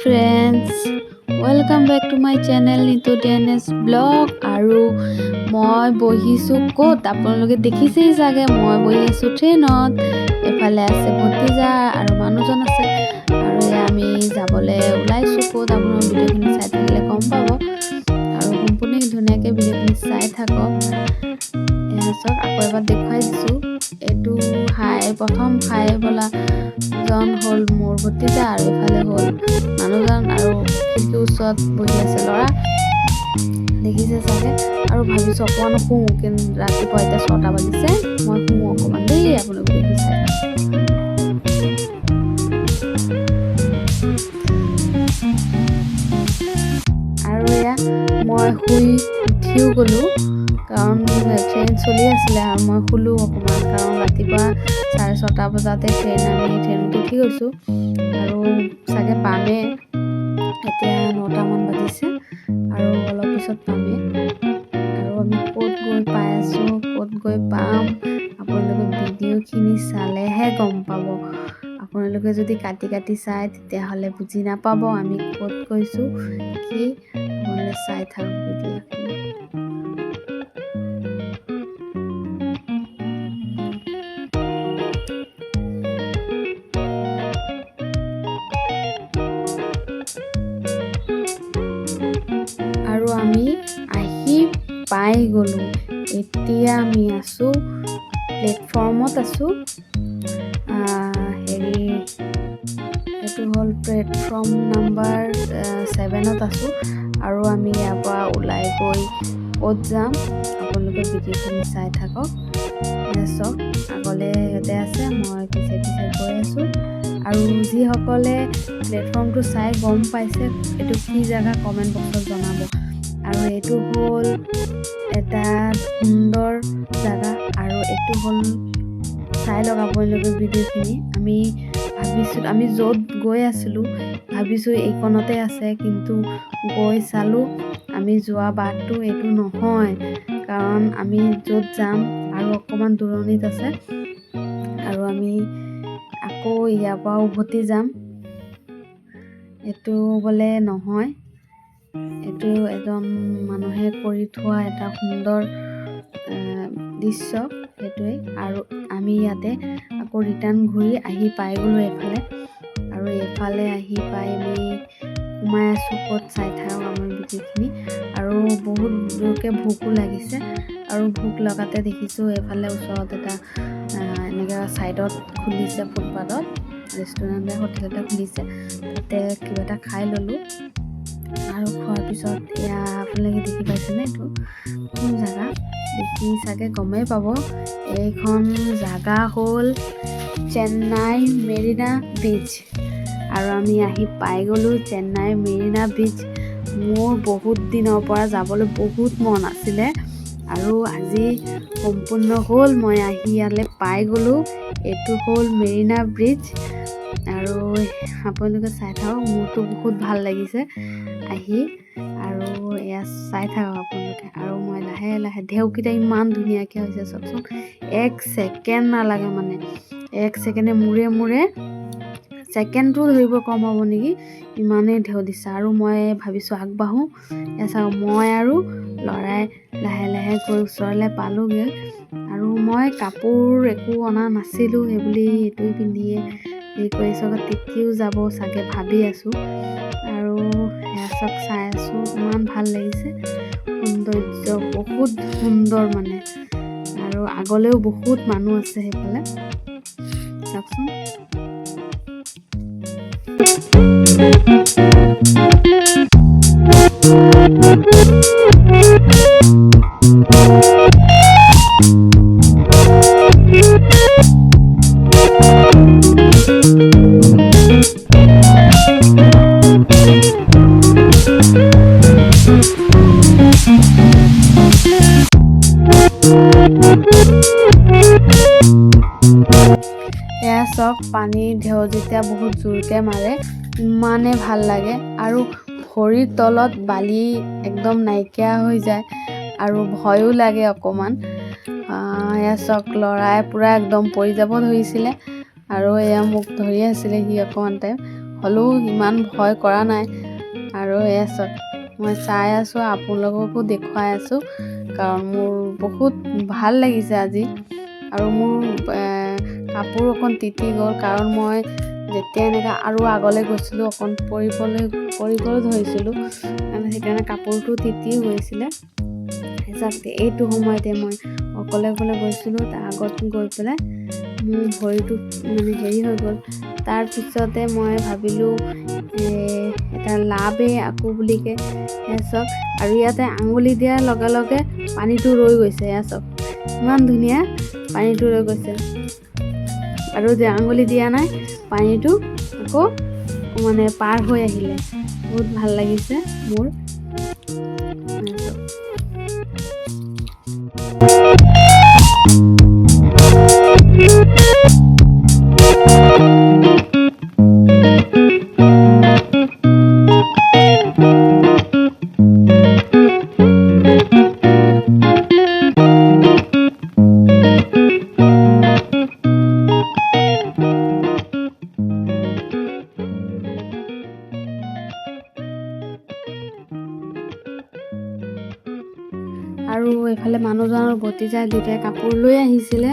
Friends, welcome back to my channel Nitu DNS blog. আৰু মই বহিছোঁ ক'ত আপোনালোকে দেখিছেই চাগে, মই বহি আছোঁ ট্ৰেইনত। এইফালে আছে ভতিজা আৰু মানুহজন আছে আৰু এয়া আমি যাবলৈ ওলাইছোঁ ক'ত, আপোনালোকে ভিডিঅ'খিনি চাই থাকিলে গম পাব। আৰু সম্পূৰ্ণ ধুনীয়াকৈ ভিডিঅ'খিনি চাই থাকক। এয়া চাওক, আকৌ এবাৰ দেখুৱাই দিছোঁ। এইটো হাই প্ৰথম হাই বোলাজন হ'ল মোৰ ভতিজা আৰু এইফালে হ'ল মানুহজন আৰু খিৰিকীৰ ওচৰত বহি আছে ল'ৰা, দেখিছে চাগে। আৰু ভাবিছোঁ অকণমান শুওঁ, কিন্তু ৰাতিপুৱা এতিয়া 6টা বাজিছে, মই শুওঁ অকণমান দেই। আপোনালোকে ভিডিঅ'খিনি চাই থাকক। আৰু এয়া মই শুই উঠিও গ'লোঁ, কাৰণ ট্ৰেইন চলি আছিলে আৰু মই শুলোঁ অকণমান, কাৰণ ৰাতিপুৱা 6:30 বজাতে ট্ৰেইন, আমি ট্ৰেইনত উঠি গৈছোঁ আৰু চাগে পামেই। এতিয়া 9টামান বাজিছে আৰু অলপ পিছত পামেই। আৰু আমি ক'ত গৈ পাই আছোঁ, ক'ত গৈ পাম, আপোনালোকে ভিডিঅ'খিনি চালেহে গম পাব। আপোনালোকে যদি কাটি কাটি চায় তেতিয়াহ'লে বুজি নাপাব আমি ক'ত গৈছোঁ কি। আপোনালোকে চাই থাকক ভিডিঅ'খিনি। আৰু আমি আহি পাই গ'লোঁ। এতিয়া আমি আছোঁ প্লেটফৰ্মত আছোঁ। হেৰি এইটো হ'ল প্লেটফৰ্ম নাম্বাৰ 7ত আছোঁ। আৰু আমি ইয়াৰ পৰা ওলাই গৈ ক'ত যাম আপোনালোকে ভিডিঅ'খিনি চাই থাকক। চাওক, আগলৈ সিহঁতে আছে, মই পিছে পিছে গৈ আছোঁ। আৰু যিসকলে প্লেটফৰ্মটো চাই গম পাইছে এইটো কি জেগা, কমেণ্ট বক্সত জনাব। আৰু এইটো হ'ল এটা সুন্দৰ জেগা আৰু এইটো হ'ল, চাই লওক আপোনালোকে ভিডিঅ'খিনি। আমি ভাবিছোঁ আমি য'ত গৈ আছিলোঁ ভাবিছোঁ এইকণতে আছে, কিন্তু গৈ চালোঁ আমি যোৱা বাটটো এইটো নহয়, কাৰণ আমি য'ত যাম আৰু অকণমান দূৰণিত আছে। আৰু আমি আকৌ ইয়াৰ পৰা উভতি যাম। এইটো বোলে নহয়, এইটো এজন মানুহে কৰি থোৱা এটা সুন্দৰ দৃশ্য সেইটোৱে। আৰু আমি ইয়াতে আকৌ ৰিটাৰ্ণ ঘূৰি আহি পাই গ'লোঁ এইফালে। আৰু এইফালে আহি পাই আমি সোমাই আছোঁ ক'ত, চাই থাকক আমাৰ ভিডিঅ'খিনি। আৰু বহুত জোৰকৈ ভোকো লাগিছে আৰু ভোক লগাতে দেখিছোঁ এইফালে ওচৰত এটা এনেকৈ ছাইডত খুলিছে, ফুটপাথত ৰেষ্টুৰেণ্ট হোটেল এটা খুলিছে, তাতে কিবা এটা খাই ল'লোঁ। আৰু খোৱাৰ পিছত এয়া আপোনালোকে দেখি পাইছেনে এইটো কোন জেগা, দেখি চাগে গমেই পাব। এইখন জেগা হ'ল চেন্নাই মেৰিনা বিচ। আৰু আমি আহি পাই গ'লোঁ চেন্নাই মেৰিনা বিচ। মোৰ বহুত দিনৰ পৰা যাবলৈ বহুত মন আছিলে আৰু আজি সম্পূৰ্ণ হ'ল, মই আহি ইয়ালৈ পাই গ'লোঁ। এইটো হ'ল মেৰিনা ব্ৰিজ আৰু আপোনালোকে চাই থাকক, মোৰতো বহুত ভাল লাগিছে আহি। আৰু এয়া চাই থাকক আপোনালোকে। আৰু মই লাহে লাহে ঢেউকেইটা ইমান ধুনীয়াকৈ হৈছে চাওকচোন, এক ছেকেণ্ড নালাগে, মানে এক ছেকেণ্ডে মূৰে মূৰে ছেকেণ্ডটো ধৰিব কম হ'ব নেকি, ইমানেই ঢেউ দিছে। আৰু মই ভাবিছোঁ আগবাঢ়োঁ। এয়া চাওক, মই আৰু ল'ৰাই লাহে লাহে গৈ ওচৰলৈ পালোঁগৈ। আৰু মই কাপোৰ একো অনা নাছিলোঁ, সেইবুলি এইটোৱে পিন্ধিয়ে হেৰি কৰিছোঁ, তিতিও যাব চাগে ভাবি আছোঁ। আৰু এয়া চাওক, চাই আছোঁ, ইমান ভাল লাগিছে, সৌন্দৰ্য বহুত সুন্দৰ মানে। আৰু আগলৈও বহুত মানুহ আছে সেইফালে, চাওকচোন। এয়া চাওক, পানীৰ ঢেউ যেতিয়া বহুত জোৰকৈ মাৰে ইমানেই ভাল লাগে আৰু ভৰিৰ তলত বালি একদম নাইকিয়া হৈ যায় আৰু ভয়ো লাগে অকণমান। এয়া চাওক, ল'ৰাই পূৰা একদম পৰি যাব ধৰিছিলে আৰু এয়া মোক ধৰি আছিলে সি অকণমান টাইম। হ'লেও ইমান ভয় কৰা নাই। আৰু এয়া চাওক, মই চাই আছোঁ, আপোনালোককো দেখুৱাই আছোঁ, কাৰণ মোৰ বহুত ভাল লাগিছে আজি। আৰু মোৰ কাপোৰ অকণ তিতি গ'ল, কাৰণ মই যেতিয়া এনেকৈ আৰু আগলৈ গৈছিলোঁ অকণ পৰিবলৈ ধৰিছিলোঁ, সেইকাৰণে কাপোৰটো তিতি গৈছিলে। এইটো সময়তে মই অকলে অকলে গৈছিলোঁ, তাৰ আগত গৈ পেলাই মোৰ ভৰিটো মানে হেৰি হৈ গ'ল। তাৰপিছতে মই ভাবিলোঁ এটা লাভেই আকৌ বুলিকে। এয়া চাওক, আৰু ইয়াতে আঙুলি দিয়াৰ লগে লগে পানীটো ৰৈ গৈছে। এয়া চাওক, ইমান ধুনীয়া পানীটো ৰৈ গৈছে। আৰু যে আঙুলি দিয়া নাই, পানীটো আকৌ মানে পাৰ হৈ আহিলে। বহুত ভাল লাগিছে মোৰ। আৰু এইফালে মানুহজনৰ ভতিজা দুটাই কাপোৰ লৈ আহিছিলে,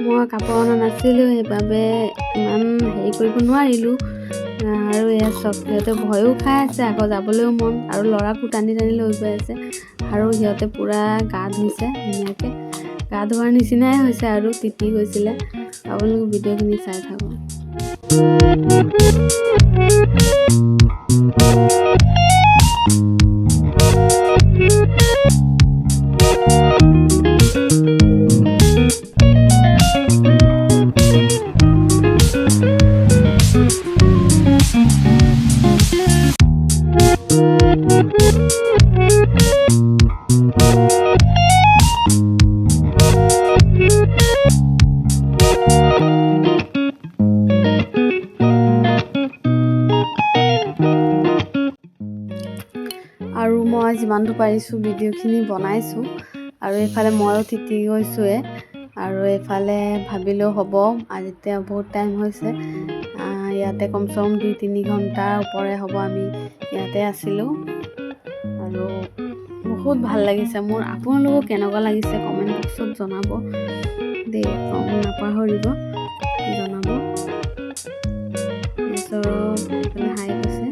মই কাপোৰ অনা নাছিলোঁ, সেইবাবে ইমান হেৰি কৰিব নোৱাৰিলোঁ। আৰু এয়া চব সিহঁতে ভয়ো খাই আছে, আকৌ যাবলৈও মন, আৰু ল'ৰাকো টানি টানি লৈ গৈ আছে। আৰু সিহঁতে পূৰা গা ধুইছে ধুনীয়াকৈ, গা ধোৱাৰ নিচিনাই হৈছে আৰু তিতি গৈছিলে। আপোনালোকে ভিডিঅ'খিনি চাই থাকক। আৰু মই যিমানটো পাৰিছোঁ ভিডিঅ'খিনি বনাইছোঁ। আৰু এইফালে ময়ো তিতি গৈছোঁৱে। আৰু এইফালে ভাবিলেও হ'ব, আজি এতিয়া বহুত টাইম হৈছে, ইয়াতে কমচে কম 2-3 ঘণ্টাৰ ওপৰে হ'ব আমি ইয়াতে আছিলোঁ। আৰু বহুত ভাল লাগিছে মোৰ। আপোনালোকক কেনেকুৱা লাগিছে কমেণ্ট বক্সত জনাব দেই, কম নাপাহৰিব জনাব। হাই কৈছে।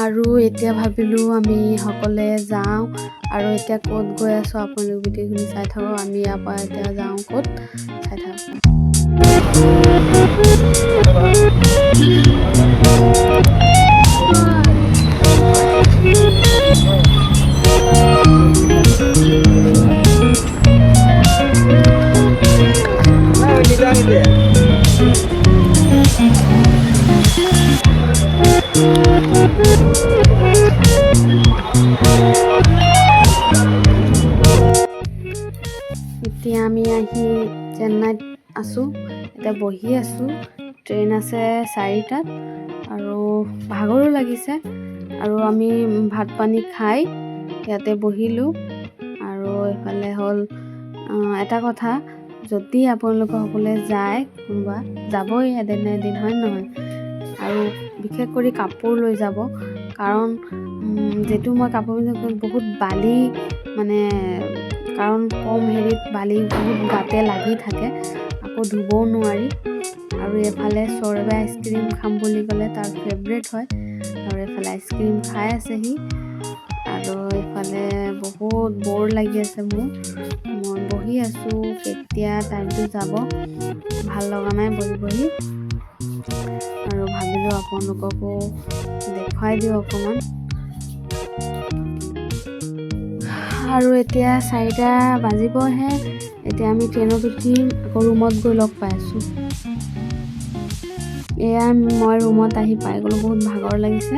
আৰু এতিয়া ভাবিলোঁ আমি সকলোৱে যাওঁ। আৰু এতিয়া ক'ত গৈ আছোঁ আপোনালোক ভিডিঅ'খিনি চাই থাকক। আমি ইয়াৰ পৰা এতিয়া যাওঁ ক'ত, চাই থাকক। এতিয়া আমি আহি চেন্নাইত আছোঁ, এতিয়া বহি আছোঁ। ট্ৰেইন আছে 4টাত আৰু ভাগৰো লাগিছে। আৰু আমি ভাত পানী খাই ইয়াতে বহিলোঁ। আৰু এইফালে হ'ল এটা কথা, যদি আপোনালোকে সকলোৱে যায়, কোনোবা যাবই এদিন না এদিন, হয় নহয়? আৰু বিশেষ কৰি কাপোৰ লৈ যাব, কাৰণ যিটো মই কাপোৰ পিন্ধি বহুত বালি, মানে কাৰণ কম হেৰিত বালি বহুত গাতে লাগি থাকে, আকৌ ধুবও নোৱাৰি। আৰু এইফালে সৌৰভে আইচক্ৰীম খাম বুলি ক'লে, তাৰ ফেভৰেট হয়। আৰু এইফালে আইচক্ৰীম খাই আছে সি। আৰু এইফালে বহুত ব'ৰ লাগি আছে মোৰ, মই বহি আছোঁ, কেতিয়া টাইমটো যাব ভাল লগা নাই বহি বহি। আৰু ভাবিলোঁ আপোনালোককো দেখুৱাই দিওঁ অকণমান। আৰু এতিয়া 4টা বাজিবহে, এতিয়া আমি ট্ৰেইনত উঠিম, আকৌ ৰুমত গৈ লগ পাই আছোঁ। এয়া মই ৰুমত আহি পাই গ'লোঁ, বহুত ভাগৰ লাগিছে।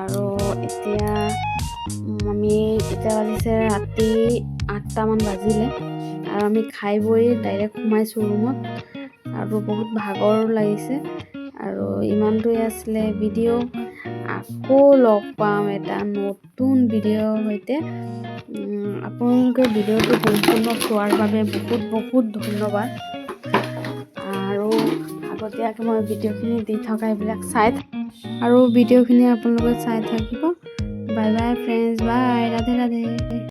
আৰু এতিয়া আমি এতিয়া বাজিছে ৰাতি 8টামান বাজিলে। আৰু আমি খাই বৈ ডাইৰেক্ট সোমাইছোঁ ৰুমত। আৰু বহুত ভাগৰ লাগিছে। আৰু ইমানটোৱে আছিলে ভিডিঅ'। আকৌ লগ পাম এটা নতুন ভিডিঅ'ৰ সৈতে। আপোনালোকে ভিডিঅ'টো সম্পূৰ্ণ চোৱাৰ বাবে বহুত বহুত ধন্যবাদ। আৰু আগতীয়াকৈ মই ভিডিঅ'খিনি দি থকা, এইবিলাক চাই আৰু ভিডিঅ'খিনি আপোনালোকে চাই থাকিব। Bye bye friends, bye, Radhe Radhe.